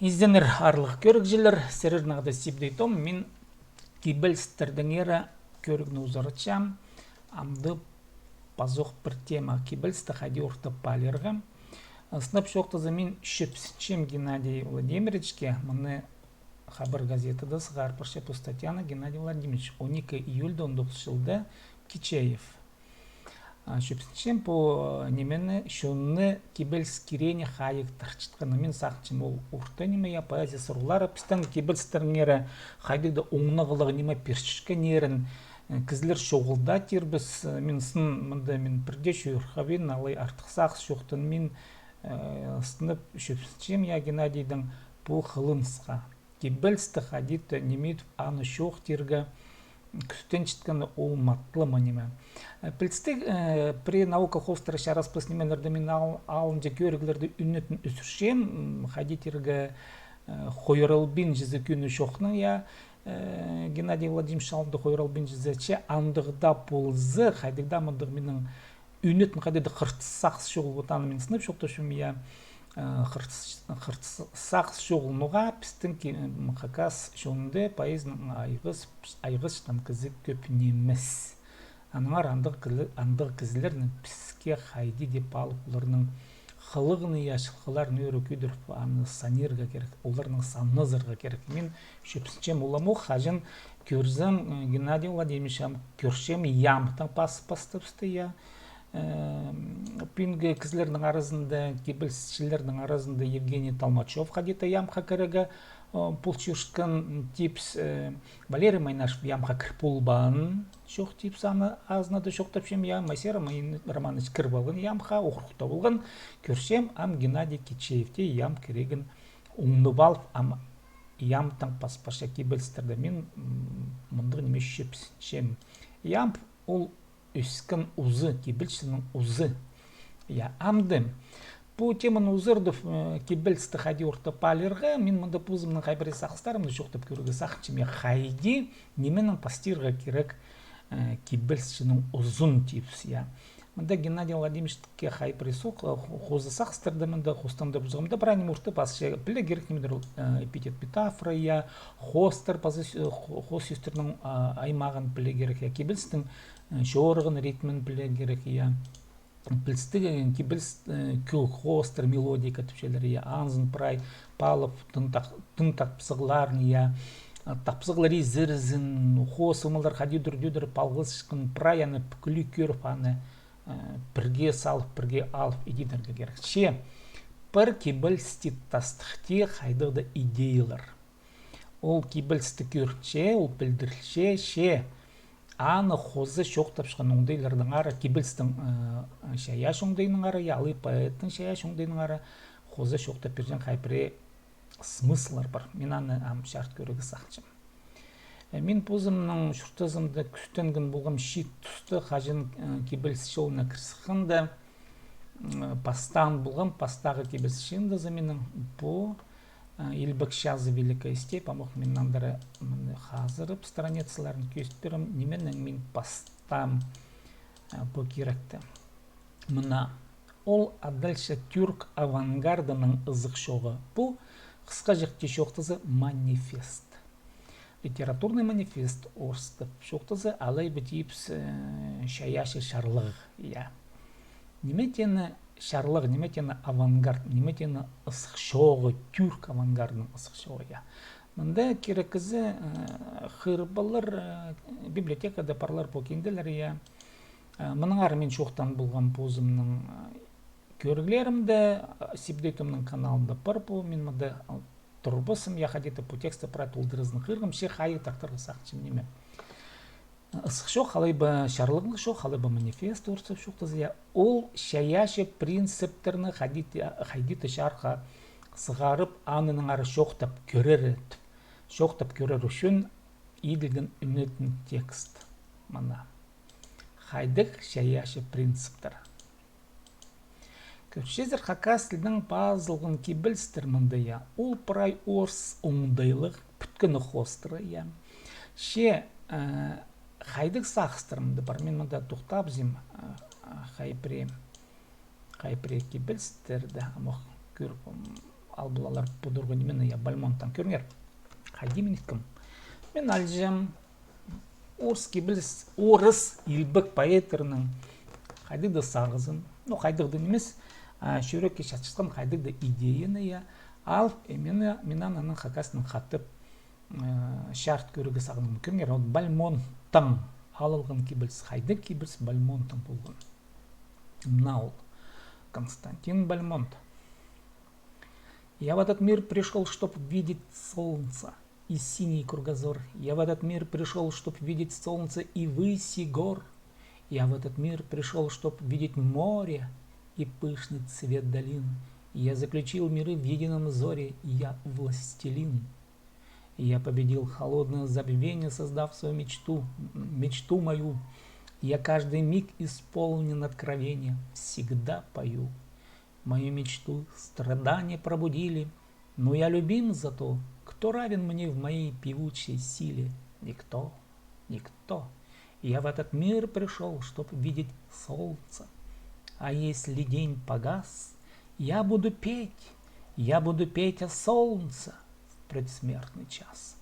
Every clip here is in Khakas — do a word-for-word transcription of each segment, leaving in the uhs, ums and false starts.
Изеннер, аарлығ кӧрігҷілер, сірернең хада Сибдей Том. Мин кибелістердеңер кӧрігні узаратчам. Амды пазох пір тема: кибелісті хайди орта паалирға. Сынап чоохтаза, мин чӧпсінчем Геннадий Владимировичке, мыны «Хабар» газетада сығар парча пу статьяны Геннадий Владимирович он ікі июльда он тоғызынҷы чылда Кичеев. Чӧпсінчем пу нимені, чонны кибеліс кирегіне хайығ тартчатханын. Мин сағынчам, ол орта ниме, я, поэзия сурығлары. Пістің кибелістернеңер хайдағ-да оңнағлығ ниме пирчеткеннерін кізілер чоғыл даа тирбіс. Мин сын мында, мин пірдее чӧр хабин, алай артых сағыс чоохтан мин сынап чӧпсінчем, я, Геннадийдең пу хылынысха. Кибелісті хайди-да ниме идіп, аны чоохтирға, кӱстенчеткені ол матлама ниме. Пілдістіг, пірее наука хоостыра чараспас нимелерді мин ал-, алынҷа кӧріглерді ӱнетін ӱзӱрчем, хайди тирге, хойралбинчазы кӧні чохнаң, я, Геннадий Владимирович алнында хойралбинчазы, че андағ даа полза, хайдағ даа мындағ минің ӱнетін хайдағ-да хырт сағыс чоғыл, вот аны мин сынап чоохтапчам, я, хырт, хырт сағыс чоғыл, ноға пістің ки-, хакас чонында поэзиянаң айғас-, айғасчатхан кізі кӧп нимес. Аннаңар андағ кізі-, андағ кізілернең піске хайди даа паалап, оларның хылығын, я, чылғыларын ӧӧре кӧдіріп, аны санирға кирек, оларның санназарға кирек. Мин чӧпсінчем, уламох, хаҷан кӧрзем, Геннадий Владимирович, ам кӧрчем, ямбтаң пас-, пастабысты, я. Пӱӱнгі кізілернің аразында, кибелісчілернің аразында Евгений Толмачев хайди-да ямбха кірерге полчатхан типче, Валерий Майнашев ямбха кір полбаан чох типче, аны азынада чоохтапчам, я, Моисей Роман-, Романович кір полған ямбха, охырыхта полған, кӧрчем, ам Геннадий Кичеев тее ямб кирегін оңнап алып, ам ямбтаң пас парча кибелістерді. Мин мындағ ниме чӧпсінчем. Ямб ол ӧскен узы, кибелісчінің узы. Я, амды пу теманы узарадып, кибелісті хайди орта паалирға, мин мында позымның хай пірее сағыстарымны чоохтап кӧрерге сағынчам, я, хайди, нименең пастирға кирек кибелісчінің узын типче, я. Мында Геннадий Владимировичке хай пірее сох-, хо-, хоза сағыстарны мында хостандырыбызам да, прай ниме орта пасча, пілерге кирек нимедір ол эпитет-метафора, я, хоостар, паза с-, хо-, хоос сӧстернің аймағын пілерге кирек, я, кибелістің чорығын, ритмін пілерге кирек, я. Пілдістіг, кибеліс, кӧг хоостар, мелодика тіпчелер, я, анзын прай паалап, тың тап-, тың тапсағларын, я, тапсағлар изерізін, хоос ымалар хайди-да дӧдір палғалысчатхан, прай аны пӱкӱле кӧріп, аны пірге салып, пірге алып идерге кирек. Че пір кибелісте тастыхти хайдағ-да идеялар. Ол кибелісті кӧрінче, ол пілдірілче, че аны хоза чоохтапчатхан оңдайларнаңар, кибелістің чайаачы оңдайынаңар, я, алай поэттің чайаачы оңдайынаңар хоза чоохтап пирҷең хай пірее смысллар пар. Мин аны ам чарыт кӧрерге сағынчам. Мин позымның чуртазымда кӱстенген полғам чиит туста, хаҷан кибеліс чолына кір сыхханда, пастаан полғам, пастағы кибеліс чыындызы минің пу «Илбек чазы», «Великая степь», амох мин андары мыны хазырып, страницаларын кӧзіт пирем, нименең мин пастаам пу киректі. Мына, ол адалча тюрк авангардының ызых чооғы. Пу, хысхаҷахти чоохтаза, манифест. Литературный манифест орыстап чоохтаза, алай ба тіпче, чайаачы чарлығ, я. Ниме теені чарлығ, ниме теені авангард, ниме теені ызых чооғы, тюрк авангардының ызых чооғы, я. Мында кирек кізі, хырбалар, библиотекада парлар пу кинделер, я. Мынаңар мин чоохтаан полғам позымның кӧріглерімде, Сибдей Томның каналында пар пу, мин мында турбасым, я, хайди-да пу тексті прай толдыразын хығырғам, че хайығ тартарға сағынчам ниме. Ызых чоох, алай ба чарлығ чоох, алай ба манифест орыстап чоохтаза, я, ол чайаачы принциптерні хайди-да, хайди-да чарыхха сығарып, аннаңар чоохтап кӧрер, чоохтап кӧрер ӱчӱн иділген ӱнетін текст. Мына. Хайдағ чайаачы принциптер. Кӧрчезер, хакас тілінең пазылған кибелістер мында, я. Ол прай орыс оңдайлығ, пӱткені хоостыра, я. Че хайдағ сағыстар мында пар, мин мында тохтабызим, хай пірее, хай пірее кибелістерді, амох кӧр-, Ал полар пу турғы ниме, я, Бальмонттаң. Кӧріңер, хайди мин иткем. Мин алҷам орыс кибеліс, орыс илбек поэттарының хайдағ-да сағызын, ну, хайдағ-да нимес, а, чӱрекке чатчатхан хайдағ-да идеяны, я. Ал, э, мин, мин аның хакастаң хатап, э, чарыт кӧрерге сағынғам. Кӧріңер, ол Бальмонттаң алылған кибеліс, хайдағ кибеліс Бальмонттаң полған. Мына ол. Константин Бальмонт. Я в этот мир пришёл, чтоб видеть солнце и синий кругозор. Я в этот мир пришёл, чтоб видеть солнце и выси гор. Я в этот мир пришёл, чтоб видеть море и пышный цвет долин. Я заключил миры в едином взоре, я властелин. Я победил холодное забвение, создав свою мечту, мечту мою. Я каждый миг исполнен откровения, всегда пою. Мою мечту страдания пробудили, но я любим за то, кто равен мне в моей певучей силе. Никто, никто. Я в этот мир пришёл, чтоб видеть солнце. А если день погас, я буду петь, я буду петь о солнце в предсмертный час.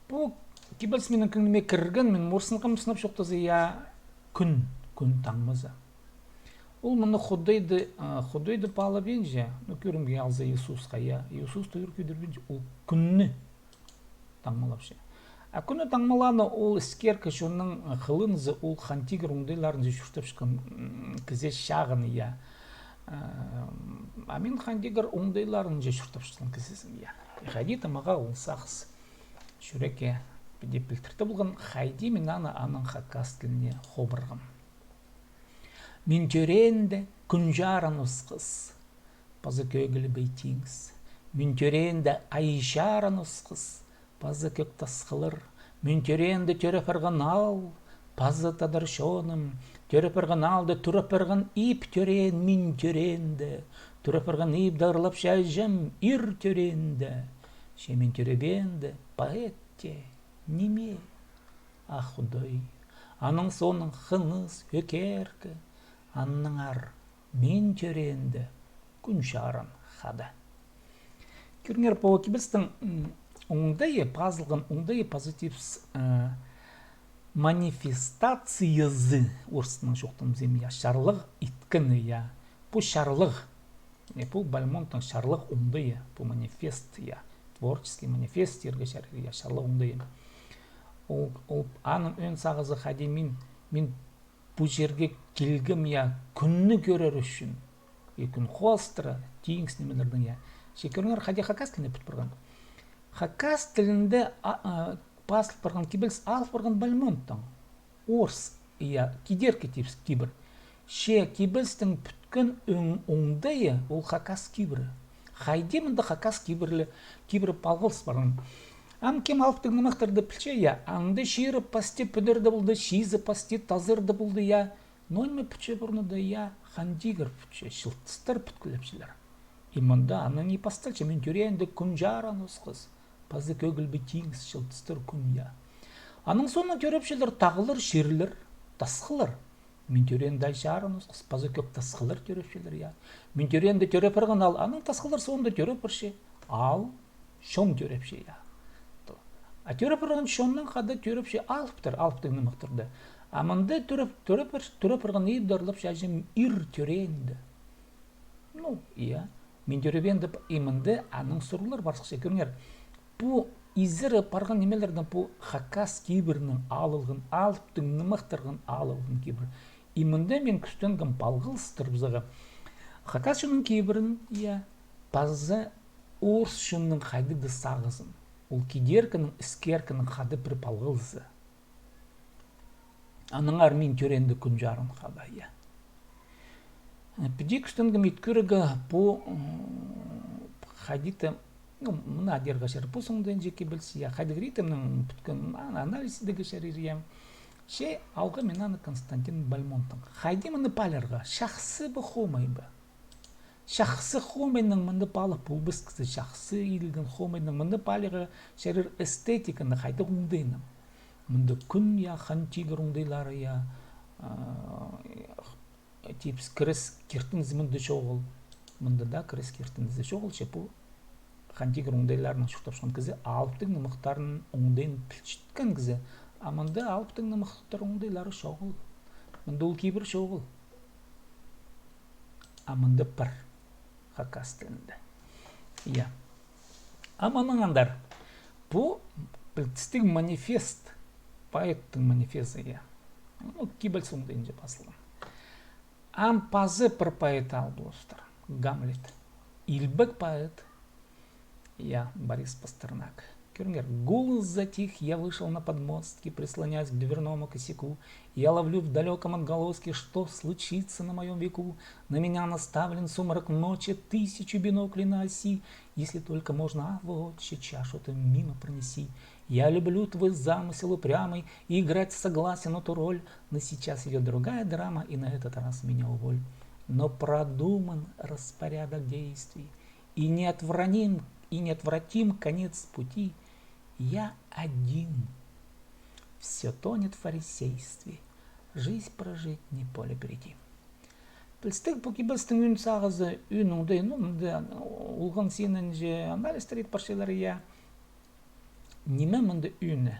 Пу кибеліс минің кӧңніме кірген, мин морсынғам, сынап чоохтаза, я, кӱн, кӱн таңмазы. Ол мына Худайды, а, Худайды паалабинча, ну, кӧрімге алза Иисусха, я, Иисусты ӱр кӧдірбинче, ол кӱнні таңмалапча. А кӱнні таңмалааны ол іскеркі чонның, а, хылынза, ол хан тигір оңдайларынза чуртапчатхан, м, кізі чағын, я. А, а мин хан тигір оңдайларынза чуртапчатхан кізізім, я. И хайди-да мағаа ол сағыс чӱрекке піди пілдіртіп полған, хайди мин аны аның хакас тіліне хобырғам. Мин тӧреенде кӱн чаран осхас, паза кӧгілбей тиңіс. Мин тӧреенде ай чаран осхас, паза кӧк тасхыллар. Мин тӧреенде тӧреп парған аал, паза тадар чоным. Тӧреп парған аалда тӧреп парған иб тӧреен мин тӧреенде. Тӧреп парған иб даа ырлапча аҷам ир тӧреенде. Че мин тӧребеенде поэт тее ниме? А Худай. Аның соонаң хыныс, ӧкеркі, аннаңар мин тӧреенде кӱн чаран хада. Кӧріңер, пу кибелістің, м, оңдайы, пазылған оңдайы, позитивс, э, манифестациязы, орыстаң чоохтанза, я, чарлығ иткені, я. Пу чарлығ, э, пу Бальмонттың чарлығ оңдайы, пу манифест, я, творческий манифест тирге чарир, я, чарлығ оңдайы. Ол, ол аның ӧӧн сағызы хайди: мин, мин пу чирге килгем, я, кӱнні кӧрер ӱчӱн. И кӱн хоостыра, тиңіс нимелердең, я. Че кӧріңер, хайди хакас тіліне пӱт парған. Хакас тілінде, а, а, пазыл парған кибеліс ал парған Бальмонттаң. Орыс, я, кидеркі типс кибір. Че кибелістің пӱткен ӧӧн оңдайы ол хакас кибірі. Хайди мында хакас кибірлі, кибірі палғалыс парған. Ам кем алыптығ нымахтарны пілче, я, анда чирі пасти пӱдірде полды, чизі пасти тазырда полды, я. Но ниме пӱтче пурнада, я, хан тигір пӱтче, чылтыстар пӱткілепчелер. И мында аны ни пасталча: мин тӧреенде кӱн чаран осхас, паза кӧгілбей тиңіс, чылтыстар, кӱн, я. Аның соонаң тӧрепчелер тағлар, чирлер, тасхыллар. Мин тӧреенде ай чаран осхас, паза кӧк тасхыллар тӧрепчелер, я. Мин тӧреенде тӧреп парған аал, аның тасхыллар соонда тӧреп парча. Аал, чон тӧрепче, я. А тӧреп парған чоннаң хада тӧрепче алыптар, алыптығ нымахтарны. А мында тӧреп, тӧреп пар-, тӧреп парған иб даа ырлапча аҷам ир тӧреенде. Ну, я. Мин тӧребеенде п-, и мында аның сурығлар парысхча, кӧріңер. Пу изері парған нимелердең пу хакас кибірінең алылған, алыптығ нымахтарнаң алылған кибір. И мында мин кӱстенгем палғалыстырыбызарға хакас чонның кибірін, я, паза орыс чонның хайдағ-да сағызын. Ол кидеркінің, іскеркінің хада пір палғалызы. Аннаңар мин тӧреенде кӱн чаран хада, я. Піди кӱстенгем ит кӧрерге пу, м, хайди-да, ну, мына адирға чарир, пу соңдайынҷа кибеліс, я, хайдағ ритмнең пӱткен, а-, анализ идерге чарир, я. Че алғам мин аны Константин Бальмонттаң. Хайди мыны паалирға, чахсы ба, хомай ба? Чахсы хомайнаң мыны паалап полбас кізі, чахсы иділген хомайнаң мыны паалирға чарир эстетиканы хайдағ оңдайнаң. Мында кӱн, я, хан тигір оңдайлары, я, а, типс кіріс киртінізі мында чоғыл. Мында даа кірес киртіндізі чоғыл, че пу Хан Тигір оңдайларынаң чуртапчатхан кізі алыптығ нымахтарның оңдайын пілчеткен кізі, а мында алыптығ нымахтар оңдайлары чоғыл. Мында ол кибір чоғыл. А мында пір хакас тілінде. Я. А мынаң андар. Пу пілдістіг манифест. Поэттің манифезі, я. Ну, кибеліс оңдайынҷа пазылған. Ам пазы пір поэт ал полыстыр. Гамлет. Илбек поэт. Я, Борис Пастернак. Кӧріңер. Гул затих, я вышел на подмостки, прислонясь к дверному косяку. Я ловлю в далёком отголоске, что случится на моём веку. На меня наставлен сумрак ночи, тысячу биноклей на оси. Если только можно, а, вот, чашу ты мимо пронеси. Я люблю твой замысел упрямый и играть согласен эту роль, но сейчас идёт другая драма, и на этот раз меня уволь. Но продуман распорядок действий, и неотвратим, и неотвратим конец пути. Я один. Всё тонет в фарисействе. Жизнь прожить, не поле перейти. Пілістіг, пу кибелістің ӱн сағызы, ӱн оңдайы, ну, мында олған синінҷе анализтер ит парчалар, я. Ниме мында ӱні?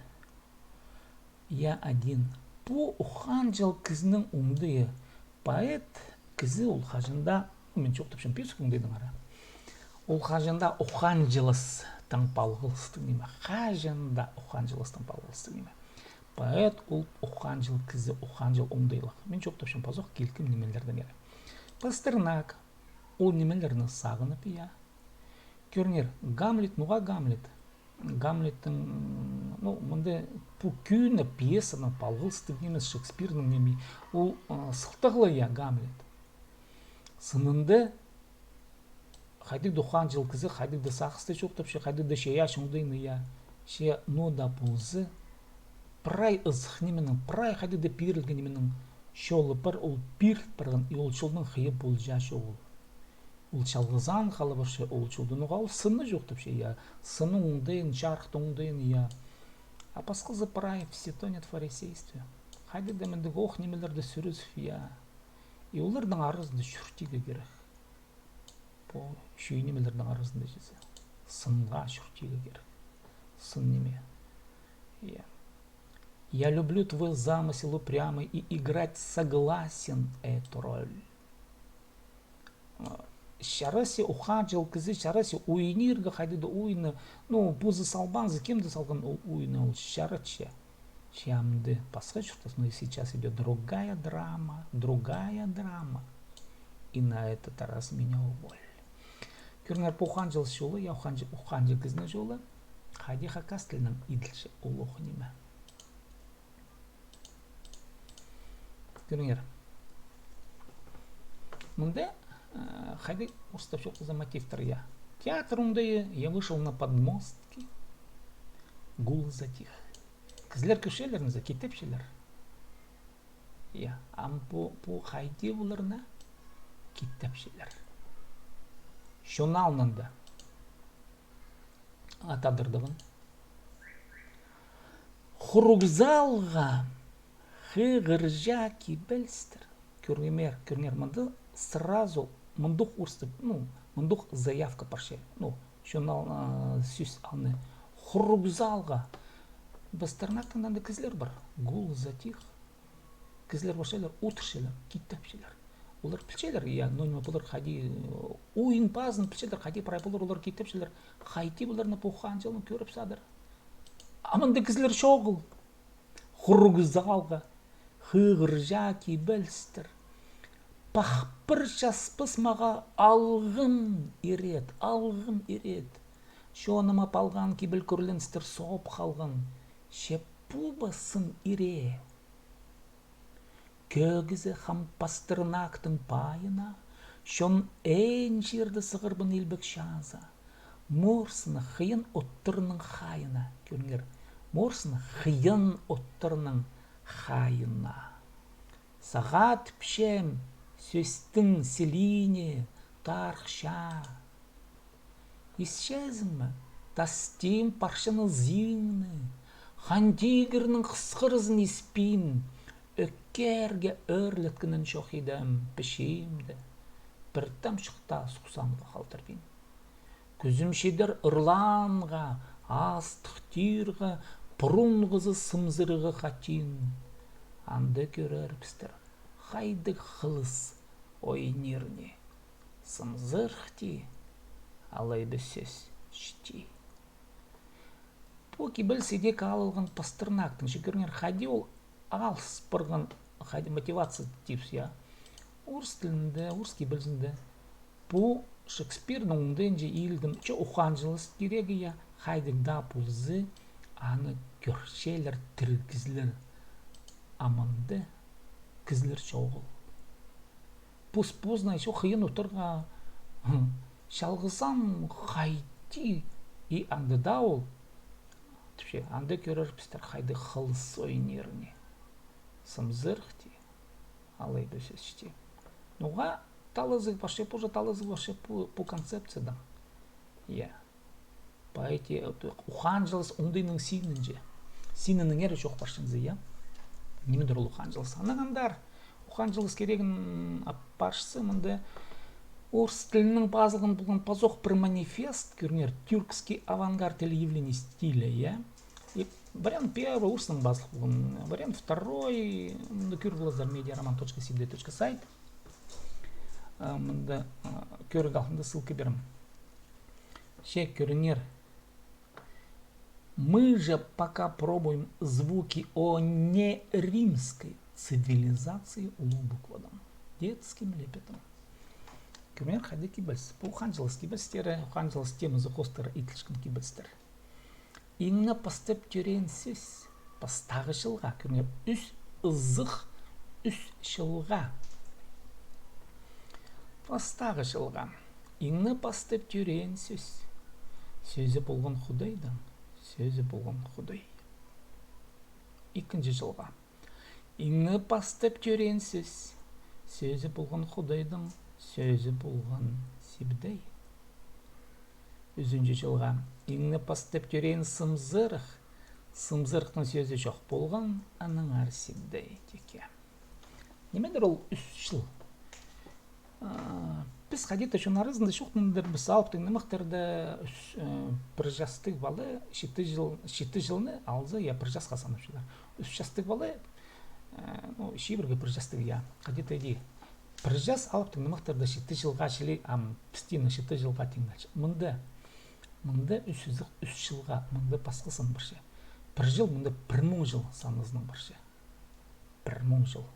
Я один. Пу ухаанҷылығ кізінің оңдайы. Поэт кізі ол хаҷан даа, ну, мин чоохтапчам писік оңдайнаң ара. Ол хаҷан даа ухаанҷылығ тың палғалыстығ ниме. Хаҷан даа ухаанҷылығ тың палғалыстығ ниме. Поэт ол ухаанҷылығ кізі, ухаанҷылығ оңдайлығ. Мин чоохтапчам пазох килкім нимелердеңер. Пастернак ол нимелерні сағынып, я. Кӧріңер, Гамлет, ноға Гамлет? Гамлеттің, ну, мында пу кӧні пьесанаң палғалыстығ нимес, Шекспирнің ниме. Ол, а, сылтағлығ, я, Гамлет. Сынында хайдағ-да ухаанҷылығ кізі, хайдағ-да сағысты чоохтапча, хайдағ-да чайаачы оңдайны, я. Че ноо даа полза, прай ызых нименің, прай хайдағ-да пирілген нименің чолы пар, ол пиріліп парған, и ол чолның хыйы полҷаң чоғыл. Ол чалғызаан хала парча ол чолда, ноға ол сынны чоохтапча, я, сынның оңдайын, чарыхтың оңдайын, я. А пасхазы прай всё тонет в фарисействе. Хайдағ-да мындағ ох нимелерде сӱрізіп, я. И оларның аразында чуртирға кирек. Пу чӱӱй нимелернің аразында чізе. Сынға чуртирға кирек. Сын ниме. Я. Я люблю твой замысел упрямый и играть согласен эту роль. Чарасча ухаанҷылығ кізі, чарасча ойнирға хайдағ-да ойны, ну, позы салбаанза, кем-де салған ол ойны, ол чаратча. Че амды пасха чуртас, но сейчас идёт другая драма, другая драма. И на этот раз меня уволили. Кӧріңер, пу ухаанҷылығ чолы, я, ухаанҷы-, ухаанҷы кізінің чолы, хайди хакас тілінең иділче ол ох ниме. Кӧріңер. Мында, э, хайди орыстап чоохтаза мотивтер, я. Театр оңдайы, я вышел на подмостки, гул затих. Кізілер кӧрчелер, нооза китепчелер. Я, ам пу, пу хайди оларны китепчелер. Чон алнында. Ат адырдыбын. Хуруғ залға хығырҷаң кибелістер. Кӧріңер, кӧріңер, мында сразу мындох орыстап, ну, мындох заявка парча. Ну, чон ал-, а, сӧс алны. Хуруғ залға. Пастернактың анда кізілер пар. Гул затих. Кізілер парчалар, одырчалар, китепчелер. Олар пілчелер, я, ну, ниме, пулар хайди, э, ойын пазын пілчелер, хайди прай пулар, олар китепчелер. Хайди пуларны пу ухаанҷылығ кӧріп садыр. А мында кізілер чоғыл. Хуруғ залға хығырҷаң кибелістер. Пахпыр часпас маға алғым ирет, алғым ирет. Чоныма палған кибел кӱрленістер соғып халған. Че пу ба сын ире? Кӧгізі хам Пастернактың пайына, чон ӧӧн чирде сығарбын илбек чазы. Морсына хыйын оттырның хайына. Кӧріңер, морсына хыйын оттырның хайына. Сағаа тіпчем, сӧстің сілиине тарыхча. Исчезің ме? Тастим парчаны зиңні, Хан Тигірнің хысхырызын испин, ӧкерге ӧрлеткенін чох идем, пічиимде. пір тамчых таа сухсанға халдырбин. Кӱзім читер ырланға, астығ тирге, пурунғызы сымзырға хатин. Анда кӧрербістер, хайдағ хылыс ойнирни. Сымзырых ти, алай ба сӧс чіти. Пу кибеліс идӧк алылған Пастернактың. Че кӧріңер, хайди ол алыс парған, хайди мотивация тіпче, я. Орыс тілінде, орыс кибелізінде пу Шекспирнің оңдайынҷа илген, че ухаанҷылас кирегі, я, хайдағ даа полза, аны кӧрчелер тіріг кізілер. А мында кізілер чоғыл. Пос-позына ещё хыйын одырарға, чалғызаң хайди, и анда даа ол. Тіпче, анда кӧрербістер, хайдағ хылыс ойнирни. Сымзырых ти, алай ба сӧс чіти. Ноға талазығ парча, позы талазығ парча пу, пу концепциядаң. Я. Поэти-, ухаанҷылас оңдайның синінҷе. Синінеңер чох парчаңзы, я. Нимедір ол ухаанҷылас. Анаң андар ухаанҷылас кирегін апарчазы, мында орыс тілінең пазылған полған пазох пір манифест, кӧріңер, «Тюркский авангард или явление стиля», я. И вариант первый орыснаң пазылған полған, вариант второй, мында кӧр поларзар, медиароман точка сибдей точка сайт. А, мында, а, кӧріг алтында ссылка пирем. Че кӧріңер. Мы же пока пробуем звуки о неримской цивилизации улуғ буквадаң, детским лепетом. Кӧріңер, хайдағ кибеліс. Пу ухаанҷылас кибелістері, ухаанҷылас темазы хоостыра иділчеткен кибелістер. Иң не пастап тӧреен сӧс. Пастағы чылға, кӧріңер, ӱс ызых, ӱс чылға. Пастағы чылға. Иң не пастап тӧреен сӧс. Сӧзі полған Худайдаң, сӧзі полған Худай. Ікінҷі чылға. Иң не пастап тӧреен сӧс. Сӧзі полған Худайдаң, сӧзі полған Сибдей. Ӱзінҷі чылға. Иң не пастап тӧреен сымзырых. Сымзырыхтың сӧзі чох полған, аннаңар Сибдей тикке. Нимедір ол ӱс чыл? А, піс хайди-да чон аразында чоохтанарбыс, алыптығ нымахтарда ӱс, э, пір частығ пала читі чыл, читі чылны алза, я, пір часта санапчалар. Ӱс частығ пала, э, ну, чибіргі пір частығ, я. Хайди-да иди. Пір час алыптығ нымахтарда читі чылға чіли, ам пістің читі чылға тиңнелче. Мында, мында ӱс ызых, ӱс чылға, мында пасха сан парча. Пір чыл, мында пір муң чыл санызынаң парча. Пір муң чыл.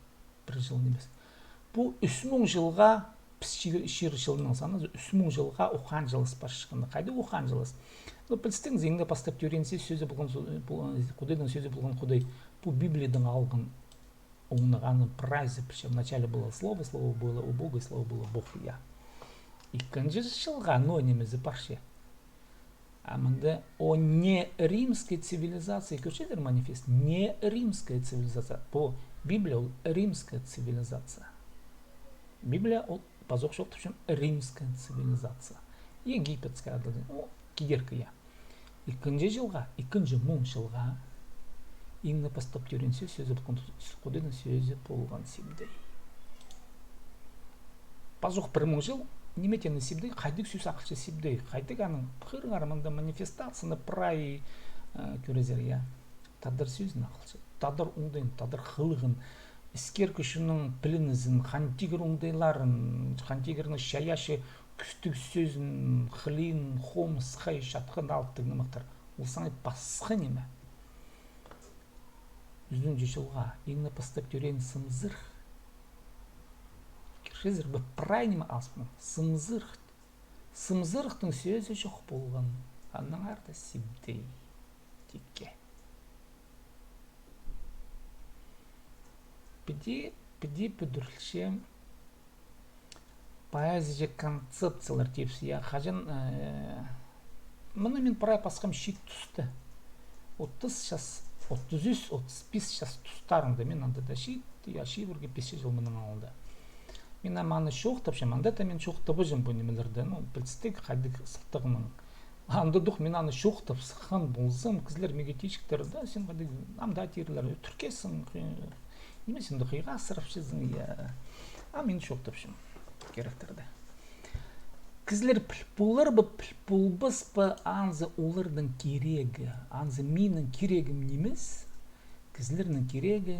Пір чыл нимес. Пу ӱс муң чылға, піс чир, чир чылның санызы, ӱс муң чылға ухаанҷылас парчатхан. Хайдағ ухаанҷылас? Ну, пілістіг, иң не пастап тӧреен сӧс, сӧзі полған сӧ-, пол-, Худайдаң, сӧзі полған Худай. Пу Библиядаң алған оңнағ, аны прайзы пілче: «В начале было Слово, Слово было у Бога, и Слово было Бог», я. Ікінҷі чылға, ну, нимезі парча. А мында о неримской цивилизации, кӧрчезер манифест, неримская цивилизация. Пу Библия ол римская цивилизация. Библия ол пазох чоохтапча римская цивилизация. Египетская, о, кидеркі, я. Ікінҷі чылға, ікінҷі муң чылға иң не пастап тӧреен сӧс, сӧзі полған Худайдаң, сӧзі полған Сибдей. Пазох пір муң чыл, ниме теені Сибдей, хайдағ сӧс ағылча Сибдей, хайдағ аның, хырыңар, мында манифестацияны прай, э, кӧрезер, я. Тадар сӧзін ағылча, тадар оңдайын, тадар хылығын, іскер кӱчінің пілінізін, Хан Тигір оңдайларын, Хан Тигірнің чайаачы кӱстіг сӧзін, хылиин, хомыс хай чатхан алыптығ нымахтар. Ол саңай пасха ниме. Ӱзінҷі чылға иң не пастап тӧреен сымзырых. Кӧрчезер бе, прай ниме алыс полған. Сымзырых. Сымзырыхтың сӧзі чох полған. Аннаңар даа Сибдей тикке. Піди, піди пӱдірілче поэзияҷа концепциялар тіпче, я, хаҷан, э, мыны мин прай пасхам чиит туста. Отыс час, отыс ӱс, отыс пис час тустарында мин анда даа чиит, я, чибіргі пис чыл мының алнында. Мин ам аны чоохтапчам, анда даа мин чоохтабаҷам пу нимелерні, ну, пілістіг, хайдағ сылтағынаң. Андадох мин аны чоохтап сыххан ползам, кізілер миге тиҷіктер: «Да, син хайдағ, ам даа тирлер, ӧтіркезің, хы-, ниме син даа хыйға асырапчазың, я». А мин чоохтапчам, киректерде. Кізілер піл полар ба, піл полбас па, анзы оларның кирегі, анзы минің кирегім нимес. Кізілернің кирегі,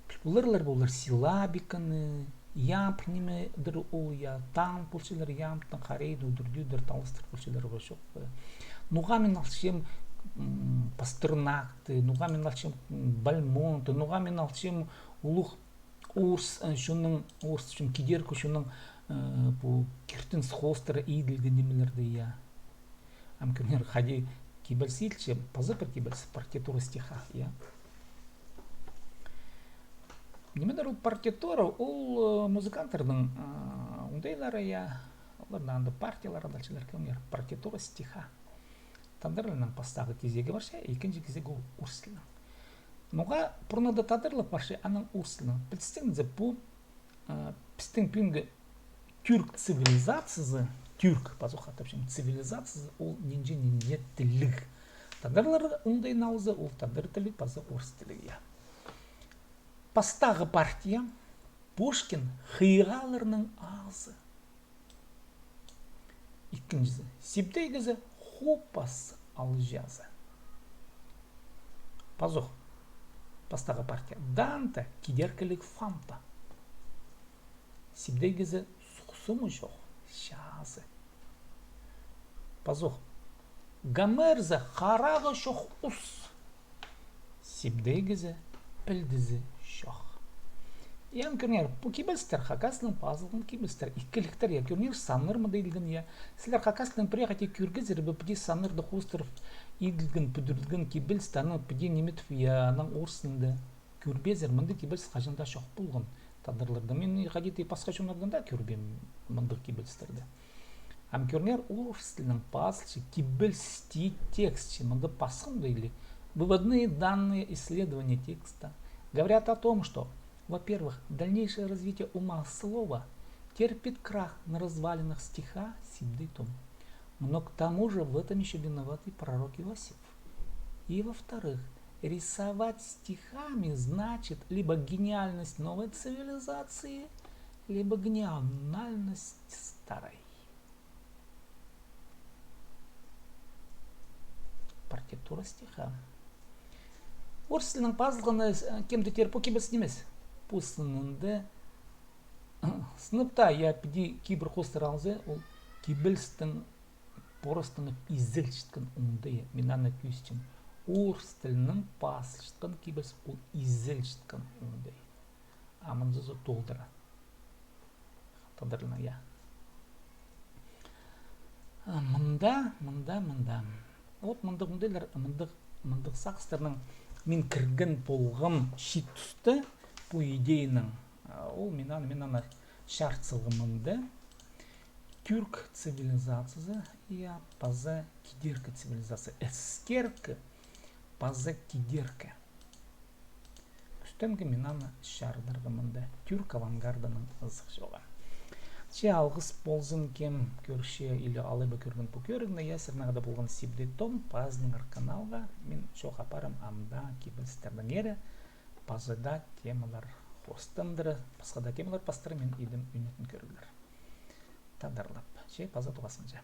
піл поларлар ба олар силлабиканы, ямб нимедір ол, я, таң полчалар, ямбтың харайын удур-тӧдір талыстыр полчалар ба, чох па. Ноға мин алчам, м, Пастернакты, ноға мин алчам, м, Бальмонтты, ноға мин алчам улуғ орыс, э, чонның, орыс чон, кидеркі чонның, э, пу киртініс хоостыра иділген нимелерді, я. Ам кӧріңер, хайди кибеліс иділче, паза пір кибеліс, партитура стиха, я. Нимедір ол партитура, ол, э, музыканттарның, э, оңдайлары, я, оларның анда партиялары адалчалар, кӧріңер, партитура стиха. Тадарларның пастағы кизегі парча, ікінҷі кизегі ол орыс тілінің. Ноға пурнада тадарлап парча, анаң орыс тілінің. Пілдістіг зе, пу, а, пістің пӱӱнгі тӱрк цивилизациязы, тӱрк, пазох атапчам, цивилизациязы, ол нинҷе-нинҷе тілліг. Тадарлар оңдайын алза, ол тадар тілі паза орыс тілі, я. Пастағы партия, Пушкин хыйғаларның азы. Ікінҷізі, Сибдей кізі хопас алҷазы. Пазох, пастағы партия. Данте кидеркіліг фанта. Сибдей кізі сухсымы чох чазы. Пазох, Гомерзі харағы чох ус. Сибдей кізі пілдізі чох. Я, кӧріңер, пу кибелістер, хакас тілінең пазылған кибелістер, ікіліктер, я, кӧріңер, саннар мында иділген, я. Сірер хакас тілінең пірее хати кӧргезер бе, піди саннарны хоостырып иділген, пӱдірілген кибелісті, анаң піди ниме тіп, я, анаң орыс тілінде кӧрбезер, мындағ кибеліс хаҷан даа чох полған тадарларда. Мин хайди-да пасха чоннардаң даа кӧрбеем мындағ кибелістерді. Ам кӧріңер, орыс тілінең пазылча кибелісче, текстче, мында пасхам даа или. Выводные данные исследования текста говорят о том, что, во-первых, дальнейшее развитие ума слова терпит крах на развалинах стиха Сибдей том. Но к тому же в этом ещё виноват и пророк Иосиф. И во-вторых, рисовать стихами значит либо гениальность новой цивилизации, либо гениальность старой. Партитура стиха. Орыс тілінең пазылғаны, э, кем-де теер, пу кибеліс нимес. Пу сынында, сыныпта, я, піди кибір хоостыра алза, ол кибелістің пурастанып изелчеткен оңдайы, мин аны кӧзітчем. Орыс тілінең пазылчатхан кибеліс, ол изелчеткен оңдайы. А мынзы толдыра. Тадарларның, я. А, мында, мында, мында. Вот мындағ оңдайлар, мындағ, мындағ сағыстарнаң мин кірген полғам чиит туста пу идеяның. А, ол мин аны, мин аны чарыт салғам мында. Тӱрк цивилизациязы, я, паза кидеркі цивилизация. Іскеркі паза кидеркі. Кӱстенгем мин аны чарыдарға мында тӱрк авангардынаң ызых чоға. Че алғыс ползын, кем кӧрче или алай ба кӧрген пу кӧрігні, я, сірернең хада полған Сибдей том, пазыныңар каналға, мин чоох апарам ам даа кибелістернеңер, паза даа темалар хоостандыра, пасха даа темалар пастыра мин идем ӱнетін кӧріглер. Тадарлап, че паза тоғасханҷа.